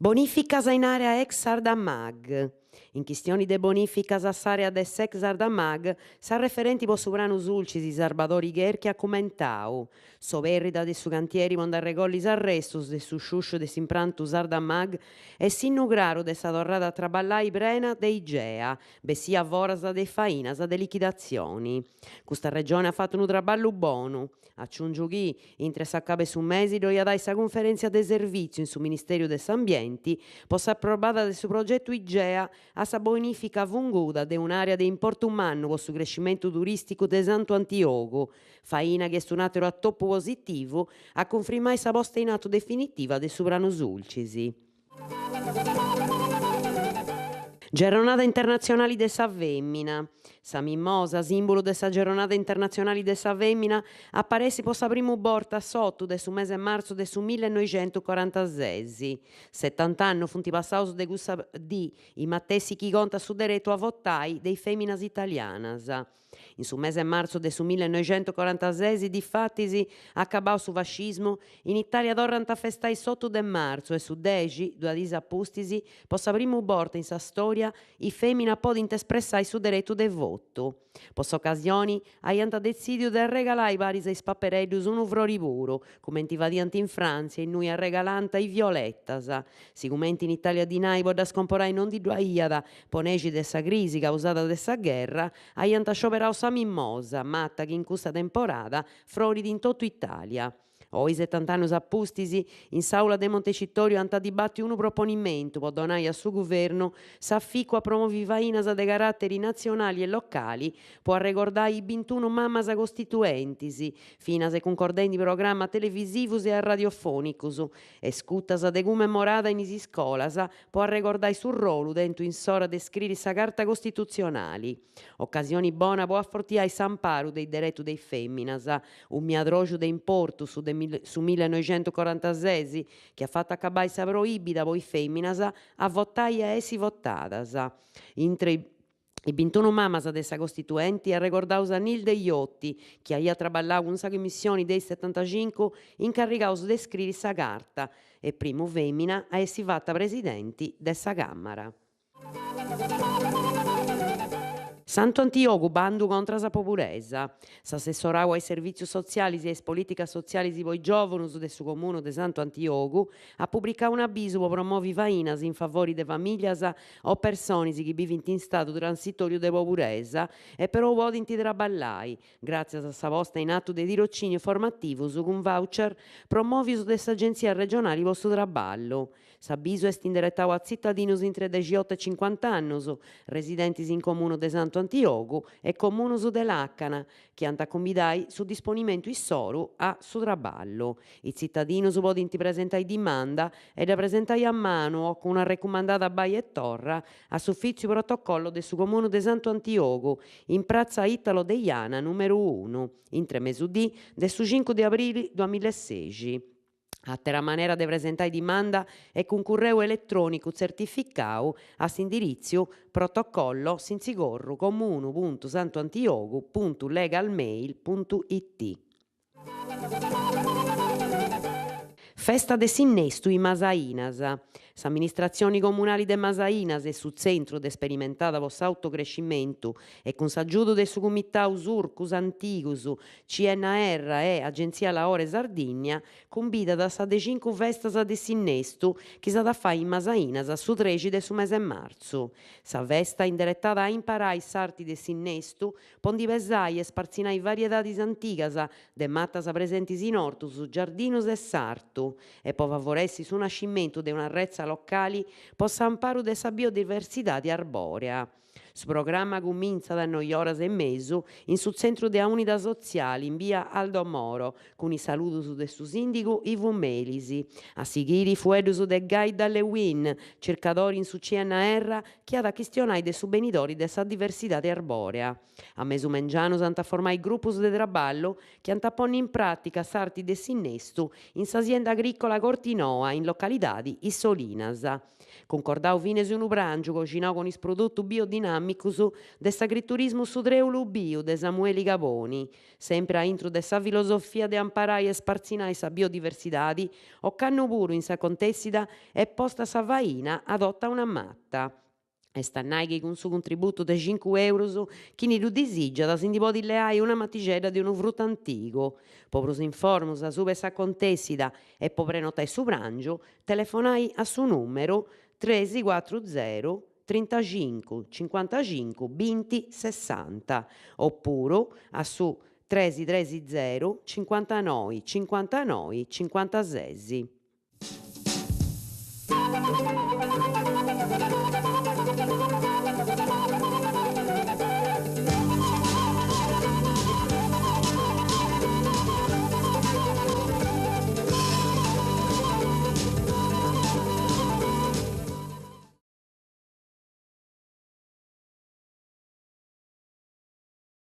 Bonìficas in àrea ex Sardamag. In chistioni de bonìficas a s'àrea de s'ex Sardamag, s'arreferenti po su Pranu Sulcis Sarbadori Cherchi at cumentau, S'obèrrida de su cantieri po nd'arregolli is arrestus de su sciùsciu de s'imprantu Sardamag est sinnu craru de sa torrada a traballai prena de Igea, bessia foras de is fainas de lichidatzioni. Custa Regioni at fatu unu traballu bonu. Aciùngiu chi, intre s'acabu 'e su mesi ddoi at ai sa cunferèntzia de servìtziu in su Ministèriu de s'Ambienti po s'aprobada de su progetu Igea a sa bonìfica funguda de un'àrea de importu mannu po su crescimentu turìsticu de Santu Antiogu, faina chi est un'àteru atopu positivu a cunfrimai sa posta in atu definitiva de su Pranu Sulcis. Gerronada internatzionali de sa fèmina. Sa mimosa, sìmbulu de sa Gerronada internatzionali de sa fèmina, aparessit po sa primu borta s'otu de su mese martzu de su millenoixentucorantases. Setant'annus funt passaus de cussa dì, i matessi chi contat su deretu a votai de is fèminas italianas. In su mese 'e martzu de su millenoixentucorantases, difatis, acabau su fascismu, in Itàlia torrant a festai s'otu de martzu e su dexi, duas diis a pustis, po sa primu borta in sa stòria, is fèminas podint espressai su deretu de votu. Po s'ocasioni aiant detzìdiu de arregalai paris a is papereddus unu frori puru, cumenti fadiant in Fràntzia innui arregalànt is violetas. Sigumenti in Itàlia dinai po ddas comporai non ndi ddu aiat, po nexi de sa crisi causada de sa gherra, aiant scioberau sa mimosa, mata chi in custa temporada frorit in totu Itàlia. Oi, setant'annus a pustis, in s'Àula de Montecitòriu ant dibàtiu unu proponimentu po donai a su Guvernu s'aficu a promovi fainas de caràteri natzionali e locali po arregordai is bintunu mamas costituentis, finas e cuncordendi programmas televisivus e arradiofònicus e scutas de cumemorada in is iscolas po arregordai su rolu tentu in s'ora de scriri sa Carta Costitutzionali. Ocasioni bona po afortiai s'amparu de is deretus de is fèminas, unu miadroxu de importu su de su millenoixentucorantases chi at fatu acabai sa proibida po is fèminas a votai e a essi votadas. Intre is bintunu mamas de sa Costituenti arregordaus a Nilde Iotti, chi aiat traballau cun sa Cummissioni de is setantacincu incarrigaus de scriri sa Carta e primu fèmina a essi fata presidenti de sa Càmara. Santu Antiogu bandu contra sa poburesa. S'assessorau a is servìtzius sotzialis e a is polìticas sotzialis po is giòvunus de su Comunu de Santu Antiogu at publicau un'abisu po promovi fainas in favori de famìllias o personis chi bivint in stadu transitòriu de poburesa e perou podint traballai, gràtzias a sa posta in atu de tirocìnius formativus cun voucher promòvius de s'Agentzia regionali po su traballu. S'abisu est inderetau a tzitadinus intre dexiotu e cincuant'annus, residentis in Comunu de Santu Antiogu e Comunus de làcana, chi ant a cumbidai su disponimentu issoru a su traballu. Is tzitadinus podint presentai dimanda e dda presentai a manu o cun arrecumandada bai e torra a s'Ufìtziu Protocollo de su Comunu de Santu Antiogu, in pratza Italo Deiana nùmeru unu, intre mesudì de su cincu de abrili duamilla e sexi. Àtera manera de presentai dimanda est cun curreu eletrònicu tzertificau a s'indirìtziu protocollo sintzigorru comunu puntu santu antiogu puntu legalmail puntu it. Festa de s'innestu in Masainas. S'Amministratzioni Comunali de Masainas e su Tzentru de Sperimentada po s'Autocrescimentu e cun s'agiudu de su Cumitau Surcus Antigus, CNR e Agenzia Laore Sardìnnia, cumbidat sa de cincu festas de s'innestu chi s'at a fai in Masainas su trexi de su mese 'e martzu. Sa festa, inderetada a imparai s'arti de s'innestu po ndi pesai e spartzinai variedadis antigas de matas presentis in ortus, giardinus e sartu e po favoressi su nascimentu de una retza locali po s'amparu de sa biodiversidadi arborea. Su programma cumintzat a noi oras e mesu in su tzentru de aunida sotziali in bia Aldo Moro, cun is saludus de su sìndigu Ivu Melis. A sighiri fueddus de Guy Dallewin, circadori in su CNR, chi at a chistionai de su benidori de sa diversidadi arborea. A mesu mengianu s'ant a formai grupus de traballu chi ant a ponni in pràtica s'arti de s'innestu in sa sienda agrìcola Cortinoa in localidadi Is Solinas. Cuncordau finas unu pràngiu coxinau cun is produtus biodinàmicus. biodinamicus de s'agriturismu Su Treulu Biu de Samueli Caboni, sempri aintru de sa filosofia de amparai e spartzinai sa biodiversidadi, ocannu puru in s'acontèssida est posta sa faina Adotta una mata. Est a nai chi cun su cuntributu de cincu eurus chini ddu disìgiat si ndi podit leai una matixedda de unu frutu antigu. Po prus informus asuba 'e s'acontèssida e po prenotai su pràngiu, telefonai a su nùmeru tres cuatru zeru trintacincu cincuantacincu binti sessanta opuru a su tres tres zeru cincuantanoi cincuantanoi cincuantases.